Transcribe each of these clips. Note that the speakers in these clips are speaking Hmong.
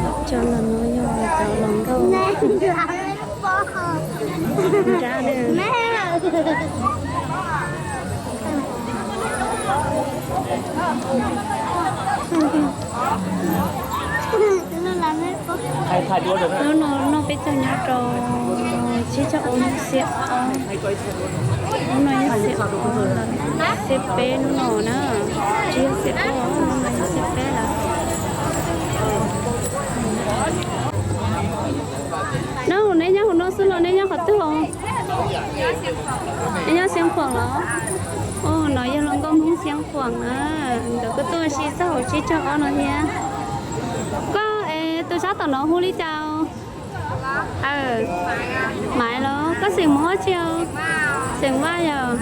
Cov los no yog cov hluas nkauj nrab. Hnub no noj peb caug nyob rau tsib caug ob, xiab ob. Hnub no yog xiab ob lawm, xiab peb hnub no na, tsis yog xiab ob, hnub no yog xiab peb lawm. No neb nyob hauv no xwb los neb nyob qhov twg os? Neb nyob Xeev Khuam los? Os, no yog hluas nkauj Hmoob Xeev Khuam na, nkawd kuj tuaj ua si txog hauv tsib caug ob no thiab. Koj es tus sab tom no hu li cas? Maiv los? Koj xeem Hmoob dab tsi os? Xeem Vaj yog.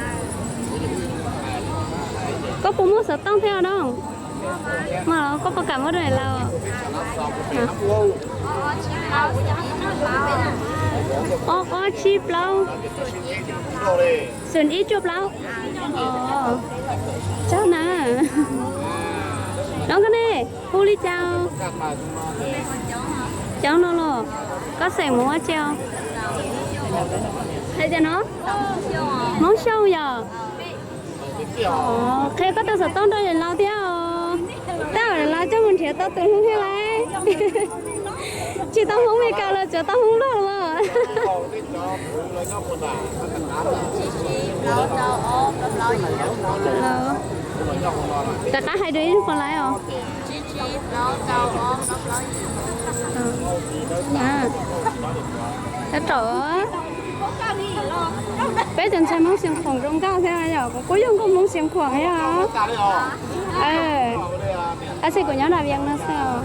Koj puas muaj xov tooj thiab os no? Mas koj puas kam muab rau niam laus? Ob ob tsib plaub, xoom ib cuaj plaub. Tsaug na. Nov koj ne, hu li cas? Cov no los? Koj xeem Hmoob dab tsi os? Hais tias no, Hmoob Xyooj yog. Qhia koj tus xov tooj rau niam laus thiab os. Tab niam laus coj mus nrhiav tau tus hlub thiab lauj. Tsis tau Hmoob Mes Kas los tsuav tau Hmoob Luaj los. Rov qab hais rau ib qho laiv os. Tab tom, peb cov ntxhais Hmoob Xeev Khuam zoo nkauj thiab yom, kuv kuj yog nkauj Hmoob Xeev Khuam thiab os. Tab sis kuv nyob Dam Vias no xwb os.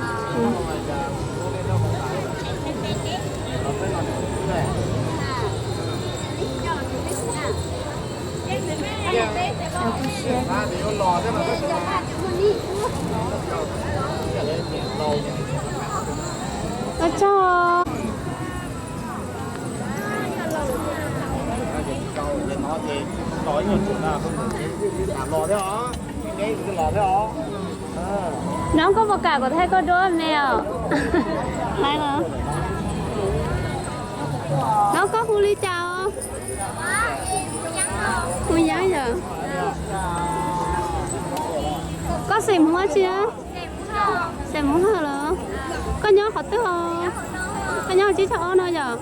Ua tsaug. Nov koj puas kam kuv thaij koj duab me os? Laiv los? Nov koj hu li cas os? Hu Yeeb yom. Koj xeem Hmoob dab tsi? Xeem Hmoob Hawj los? Koj nyob qhov twg os? Koj nyob tsib caug ob no yom?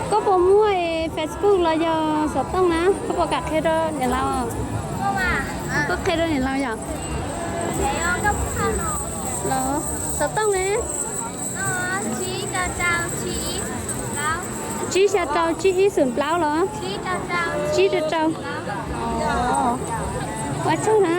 Koj puas muaj Facebook los yog xov tooj na? Koj puas kam qhia rau niam laus? Koj qhia rau niam laus yom? Los, xov tooj ne? Tsib xya rau tsib ib xoom plaub los? Tsib rau rau. Ua tsaug na.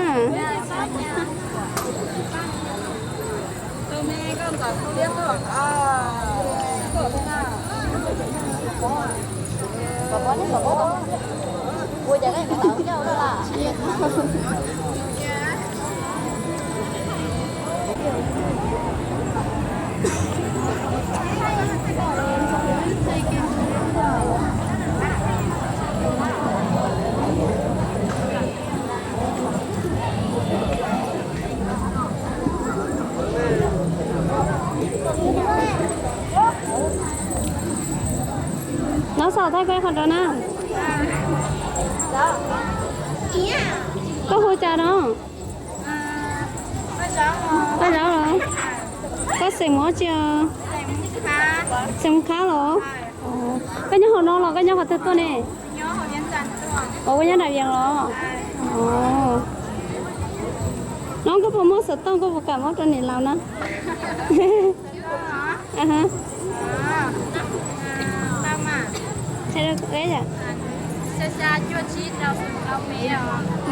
Nov xav thaij peb qhov rau na. Koj hu cas no? Paj Zaub los? Koj xeem Hmoob dab tsi? Xeem Khab los? Koj nyob hauv no los koj nyob qhov twg tuaj ne? Ua koj nyob Dam Vias los? No koj puas muaj xov tooj, koj puas kam muab rau niam laus na?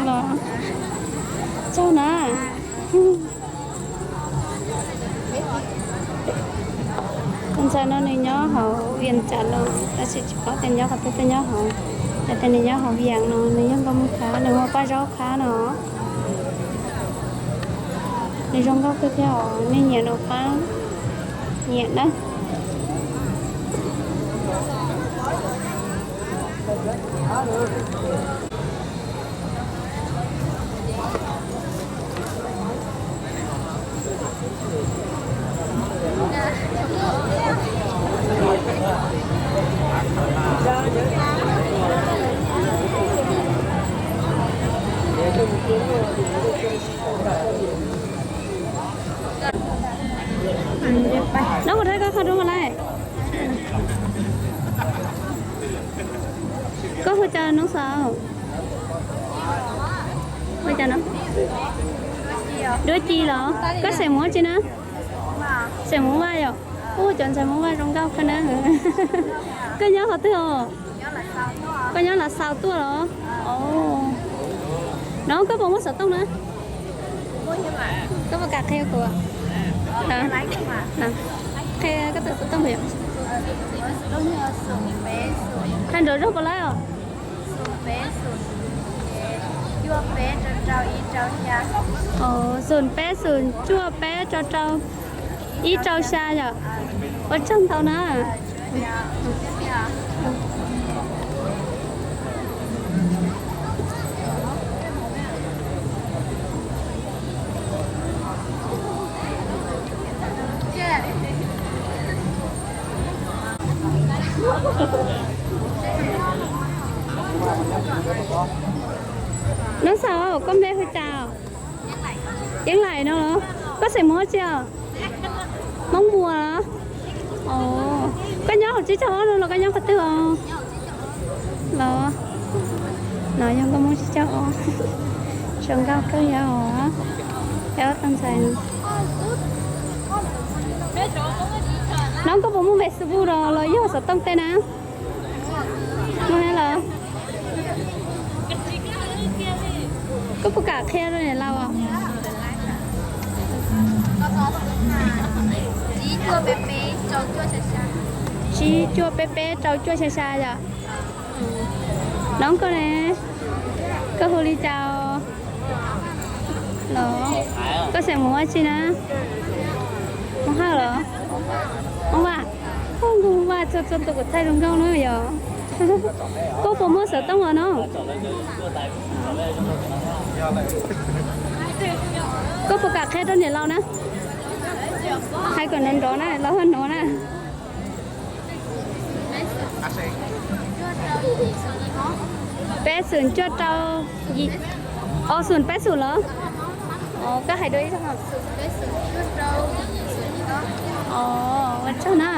Los, tsaug na. Tus ntxhais no nws nyob hauv Vias Cas no, tab sis tsis paub tias nyob qhov twg, twb nyob hauv, yog tias nws nyob hauv Vias no nws yog nkauj Hmoob Khab, nws hu ua Paj Zaub Khab no. Nws zoo nkauj kawg thiab os, nej nyiam no pab nyiam na. Nov kuv rau koj qhov rau mas lawm. Koj hu cas nov xav? Hu cas no? Duab Ci los? Koj xeem Hmoob tsi na? Xeem Hmoob Vaj yom? Ua cov ntxhais Hmoob Vaj zoo nkauj kawg na. Koj nyob qhov twg os? Koj nyob Lav Xaus tuaj los? Nov koj puas muaj xov tooj na? Koj puas kam qhia kuv? Qhia koj tus xov tooj yom? Qhia nrov zog puas lawm os? Xoom peb xoom cuaj peb rau rau ib rau xya yom? Ua tsaug ntau na. Nov xav, koj npe hu cas? Yeeb Laim no los? Koj xeem Hmoob tsi os? Hmoob Muas los? Koj nyob hauv tsib caug ob no los koj nyob qhov twg os? Los, no yog nkauj Hmoob tsib caug ob. Zoo nkauj kawg yog os. Cov tau ntxhais. Nov koj puas muaj Facebook los los yog xov tooj tej na? Muaj los? Koj puas kam qhia rau niam laus? Tsib cuaj peb peb rau cuaj xya xya yom? Nov koj ne, koj hu li cas los? Koj xeem Hmoob ua tsi na? Hmoob Hawj los? Hmoob Vaj. Hmoob Vaj txhua txhua tus kuv thaij zoo nkauj na yom. Koj puas muaj xov tooj los no? Koj puas kam qhia rau niam laus na? Hais kom nrov nrov na, laus ho hnov na. Peb xoom cuaj rau, o xoom peb xoom los? O koj hais dua ib zaug. O, ua tsaug na.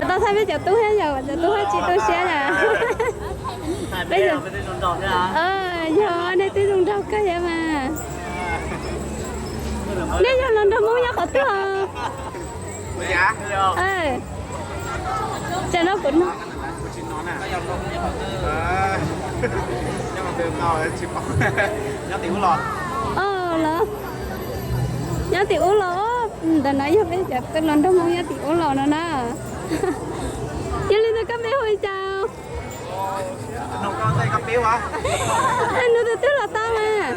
Tau thaij peb cov tub thiab yom, cov tub haj tsis tu siab na. Peb yog, yog nej twb zoo nraug kawg thiab mas. Nej yog los nrog Hmoob nyob qhov twg? Tsam no kuv los, nyob tim ub los, ntawm no yog peb cov los nrog Hmoob nyob tim ub los no na. Yog li ntawd koj npe hu li cas? Nws tus twg los tau mas.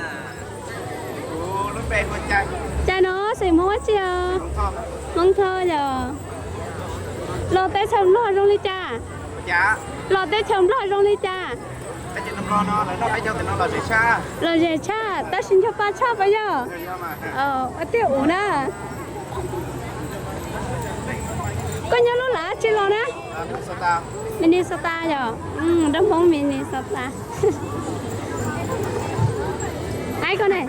Cas no xeem Hmoob ua tsi os? Hmoob Thoj yog. Los teb chaws Nplog zoo li cas? Los teb chaws Nplog zoo li cas? Lom zem tshaj tab sis ncho pa tshaj puas yog? Ua tiag ua na. Koj nyob lub lav tsi los na? Minnesota yog. Nrog Hmoob Minnesota. Hais koj ne.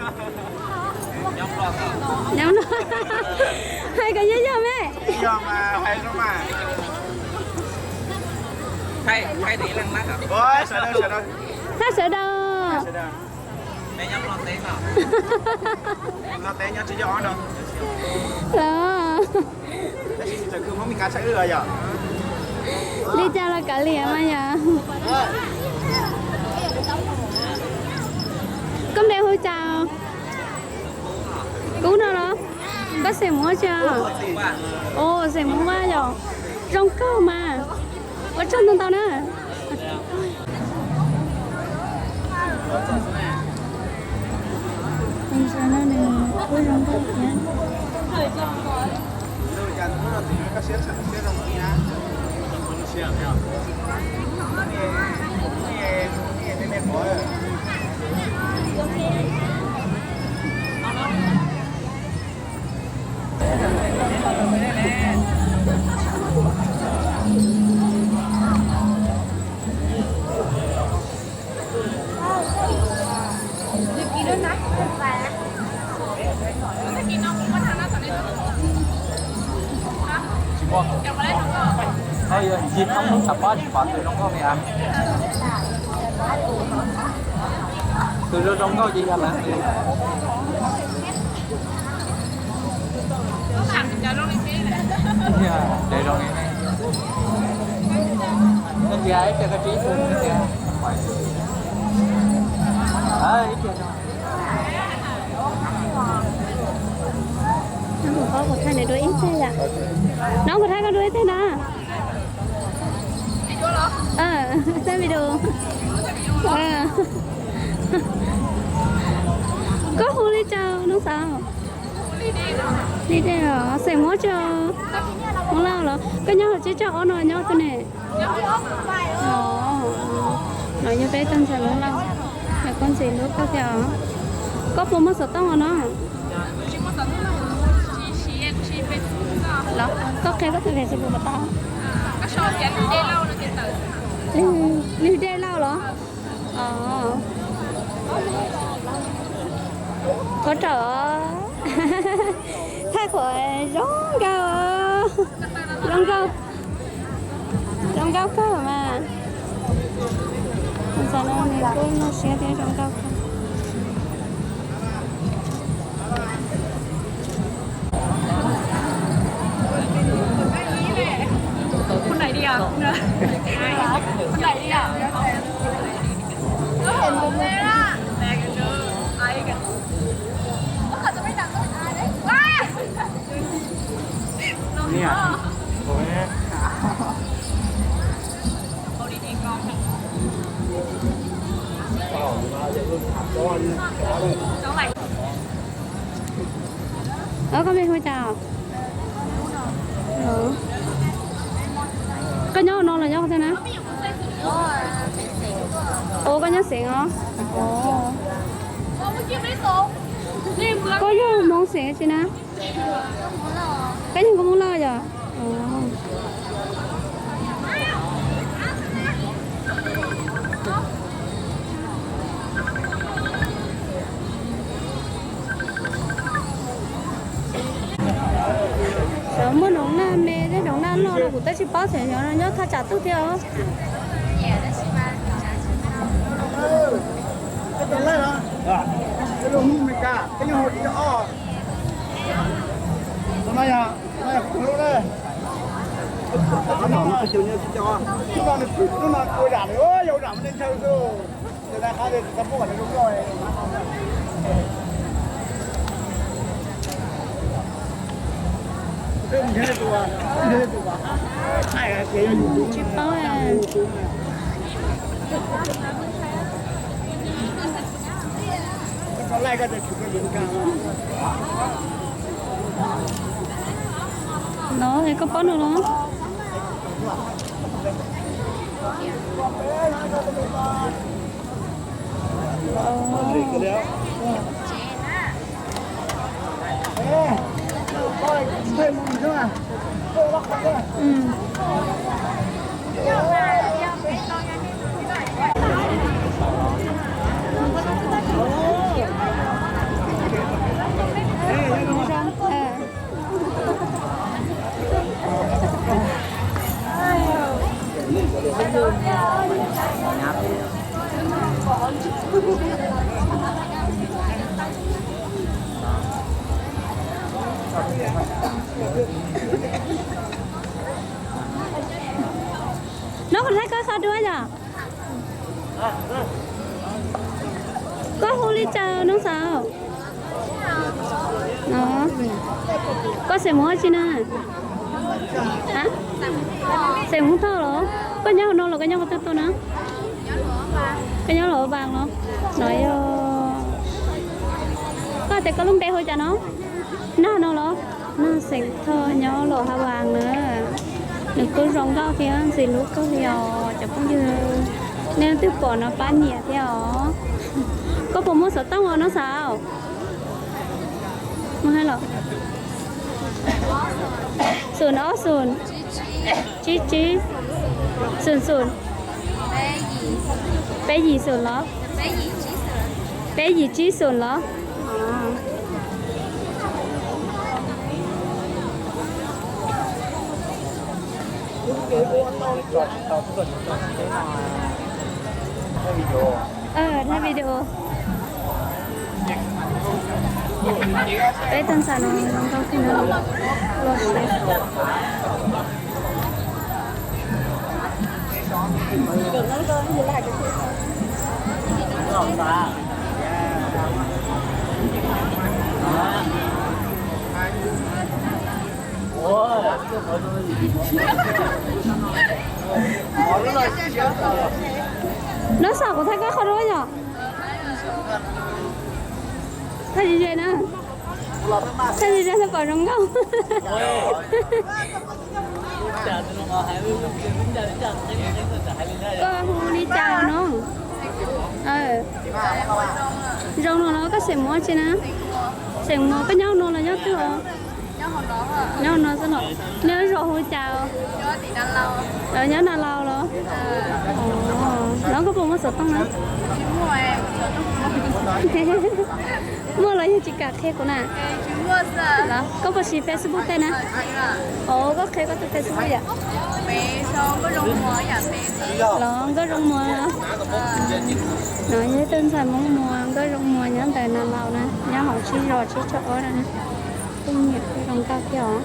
Hais kom yog yog me. Thaj sawv daws. Los. Li cas los kav liam mas yom. Koj npe hu cas? Kub no los? Koj xeem Hmoob tsi? Os, xeem Hmoob Vaj yom. Zoo kawg mas. Ua tsaug ntau ntau na. Tsis muaj. Yog ncig thoob lub tshav pob tsis pom tus zoo nkauj li as. Tus zoo zoo nkauj ces yog lawv. Niag dev zoo li ne. Koj tsis hais ib pliag koj tsis ib tug tias. Ib pliag. Nov kuv thaij nws dua ib teg yom. Nov kuv thaij koj dua ib teg na. Thaij video. Koj hu li cas noob xav? Li dej os, xeem Hmoob tsi? Hmoob Lauj los? Koj nyob hauv tsib caug ob no nyob twg ne? No yog peb tug ntxhais Hmoob Lauj, yog koj ntxim hlub koj thiab os. Koj puas muaj xov tooj os no? Los koj qhia koj tus Facebook puas tau? Lwg Dej Lauj los? Thov rawm os. Thaij qhuav zoo nkauj, zoo nkauj, zoo nkauj kawg mas. Ntxhais no nws kuj muaj siab thiab zoo nkauj kawg. Koj me hu cas? Koj nyob no los nyob qhov twg na? Ua koj nyob xeem os? Koj yog Hmoob xeem tsi na? Koj yog Hmoob Lauj yom? Xyov muaj noov nag me thiab noov nag loj no kuv twb tsis paub xyov nyob thaj tsam twg thiab os. Tsis paub. No es koj paub nws los? Nov kuv thaij koj qhov dua yom. Koj hu li cas noob xav? Koj xeem Hmoob tsi na? Xeem Hmoob Thoj los? Koj nyob hauv no los koj nyob qhov twg tuaj na? Koj nyob Luam Vas los? No yog, koj tias koj lub npe hu cas no? Nag no los? Nag xeem Thoj nyob Luam Vas na. Nws kuj zoo nkauj thiab ntxim hlub kawg li os cov phooj ywg. Nej leej twg pom no pab nyiam thiab os. Koj puas muaj xov tooj os noob xav? Muaj hais los? Xoom ob xoom. Tsib tsib xoom xoom. Peb yim xoom los? Peb yim tsib xoom los? Thaij video. Peb tug ntxhais no zoo nkauj kawg no, loj siab. Nov xav kuv thaij koj qhov dua yom? Thaij ze ze na. Thaij ze ze thaij kom zoo nkauj. Koj hu li cas no? Zoo no los koj xeem Muas tsi na? Xeem Muas koj nyob no los nyob twg? Nyob no xwb los. Nej lub zos hu cas? Nyob Nas Laus los? Los koj puas muaj xov tooj na? Muaj los yog tsis kam qhia kuv na. Los koj puas siv Facebook tej na? Os, koj qhia koj tus Facebook yom? Los Nkauj Zoo Muas. No yog ib tug ntxhais Hmoob Muas, Nkauj Zoo Muas nyob ntawm Nas Laus na, nyob hauv tsib zos tsib caug ob no na. Kuj nyiam kuj zoo nkauj thiab os.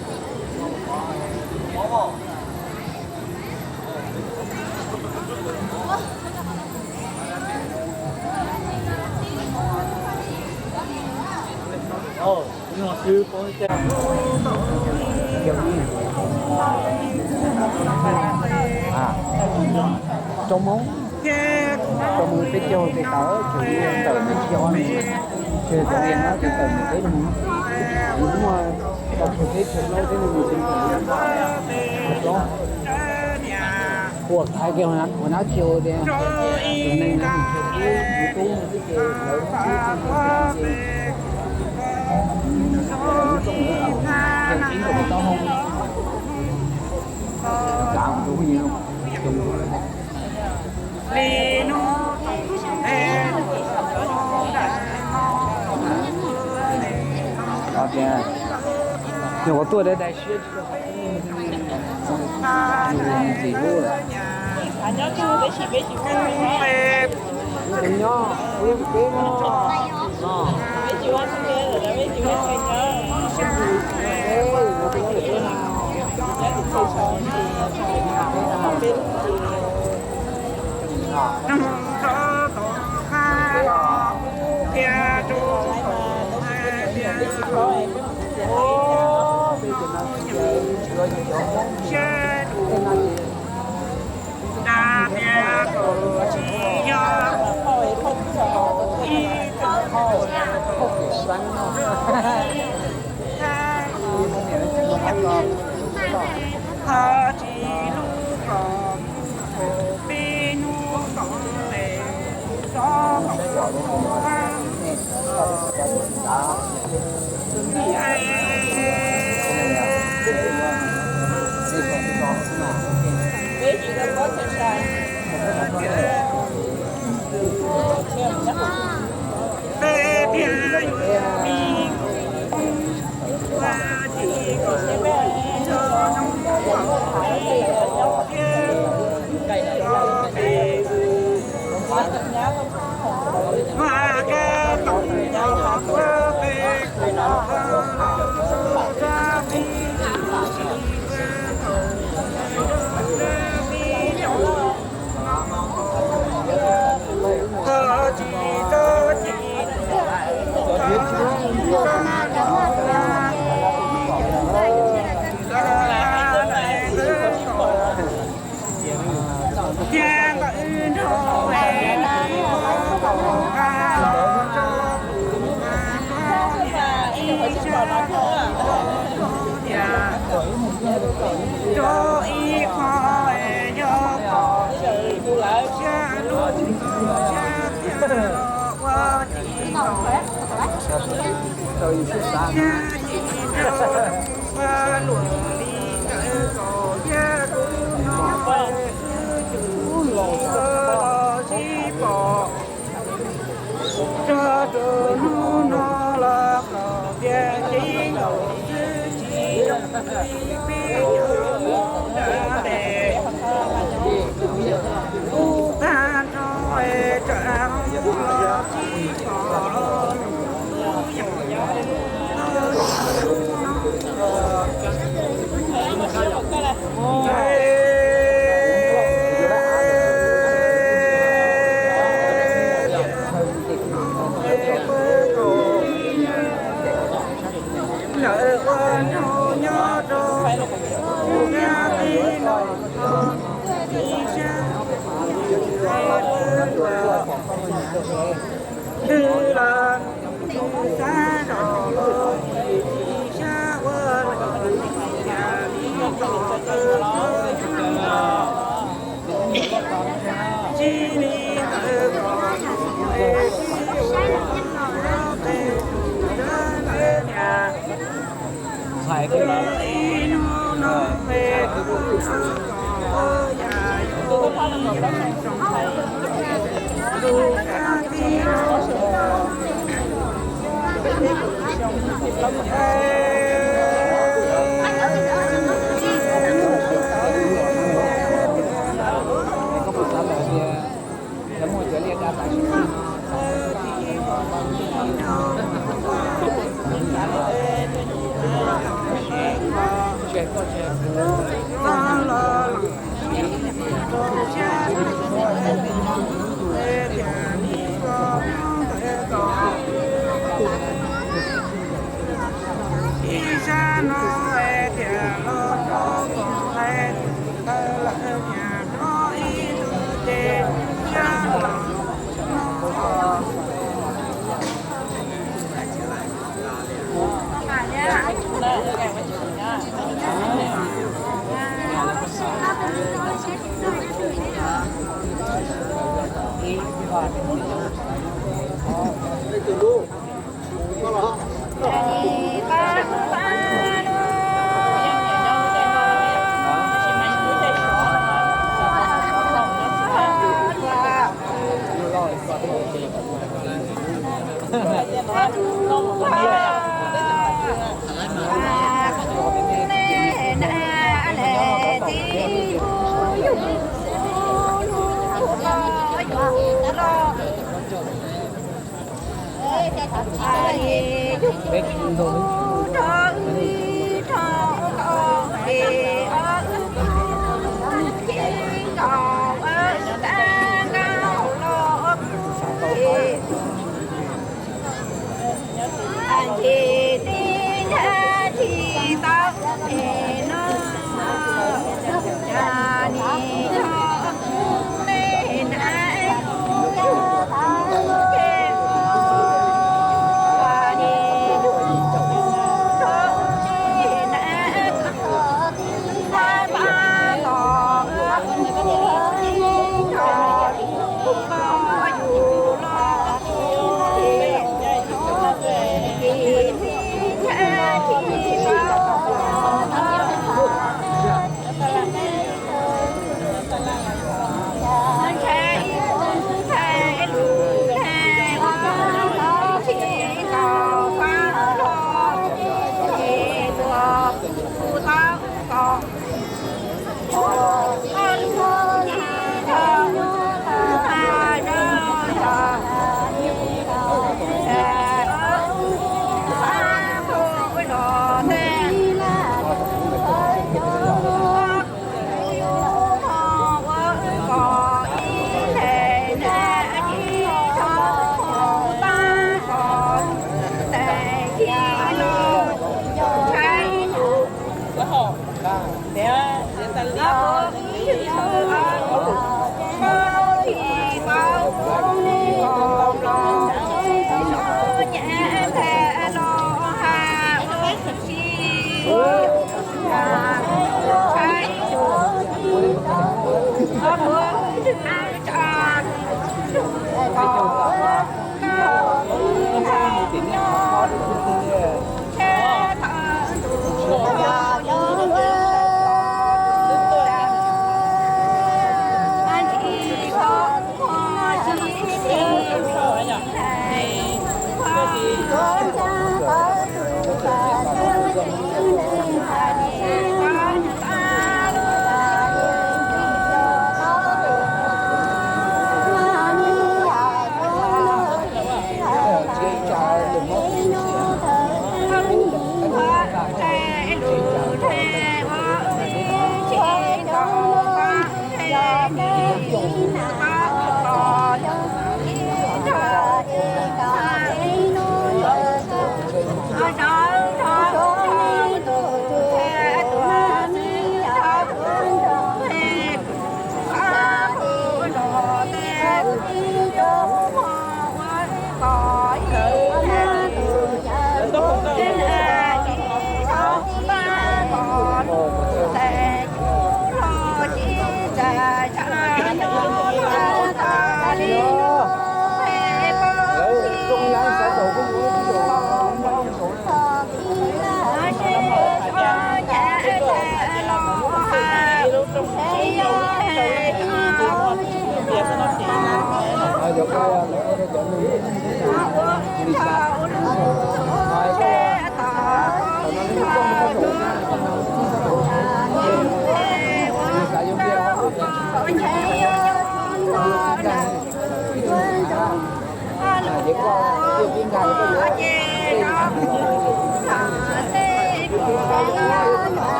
Rau Hmoob, rau Hmoob peb caug tej tawm, ces tawm mus tsib ob nus, ces tawm mus peb nus, muaj tau tshuav peb tshuav plaub peb nus, tshuav plaub. Ua hais tias ua nab tsis ua tias tus neeg no mus tshuav ib tub no xwb ces lawv ib txoom ib txoom ib txoom ib txoom tau hau kav tus phooj ywg no. Tias, yog ua tuaj dai dai siab tsis tau qhov teeb meem, yus ntxim hlub lawm. Kuv tus nyob, kuv yog kuv teb no.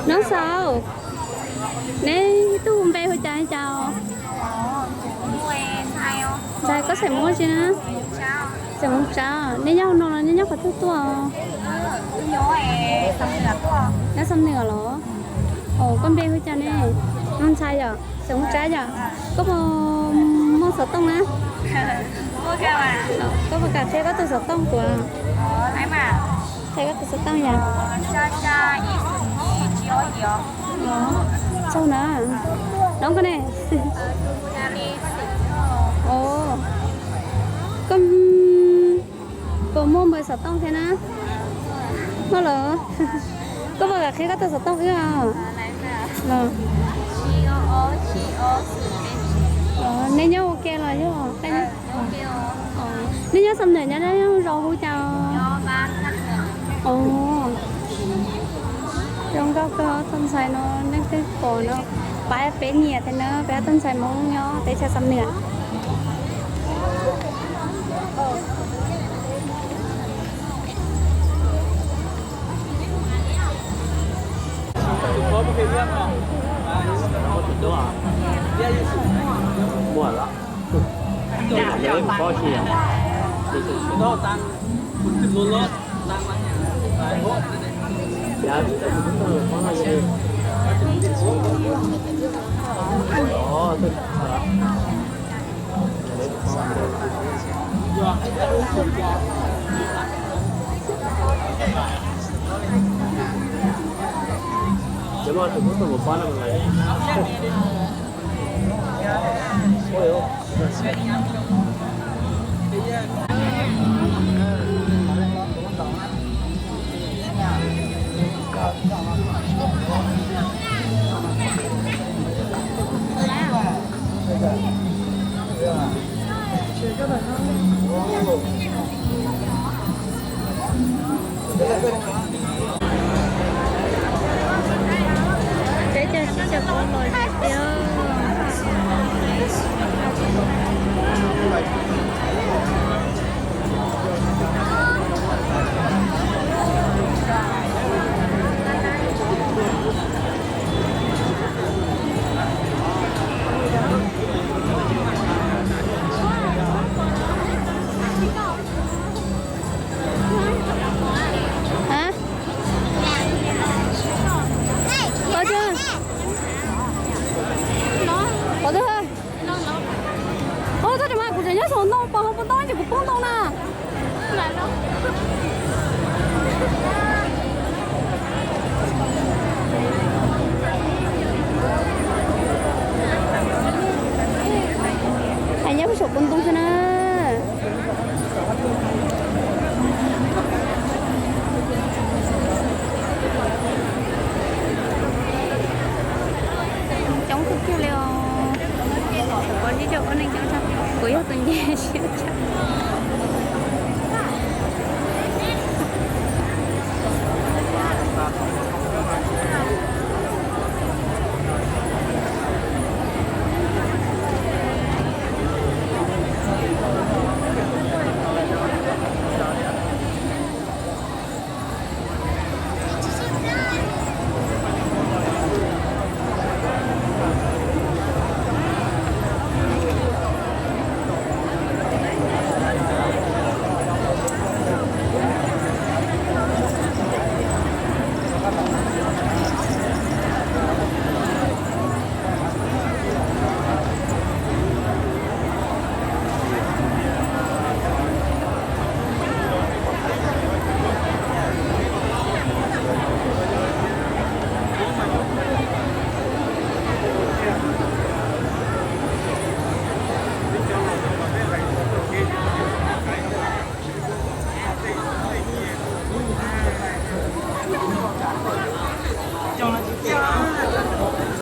Nov xaus, neb tus npe hu cas cas? Ntxhais, koj xeem Hmoob tsi na? Xeem Hmoob Tsab. Neb nyob no los neb nyob qhov twg tuaj? Nyob Xam Nwm los? Os, koj npe hu cas ne? Nov ntxhais yom, xeem Hmoob Tsab yom. Koj puas muaj xov tooj na? Koj puas kam qhia koj tus xov tooj kuv? Qhia koj tus xov tooj yom. Txaug na. Nov koj ne? Os, koj puas muaj npawb xov tooj thiab na? Muaj los? Koj puas kam qhia koj tus xov tooj wb os? Nej nyob ua ke los yog? Nej nyob Xam Nwm nyob, nyob zos hu cas? Os, zoo nkauj kawg tug ntxhais no, nej twb pom no. Pab peb nyiam thiab na, peb tug ntxhais Hmoob nyob teb chaws Xam Nwm. Peb caug tsib caug kuv los tiag. Hab, pom tsis, pom tsis. Ua txhob tsis mas kuv tseem nyob saum ntoo, pos hauv pos ntoo ces kuv poob ntoo na. Nyob saum pos ntoo xwb na.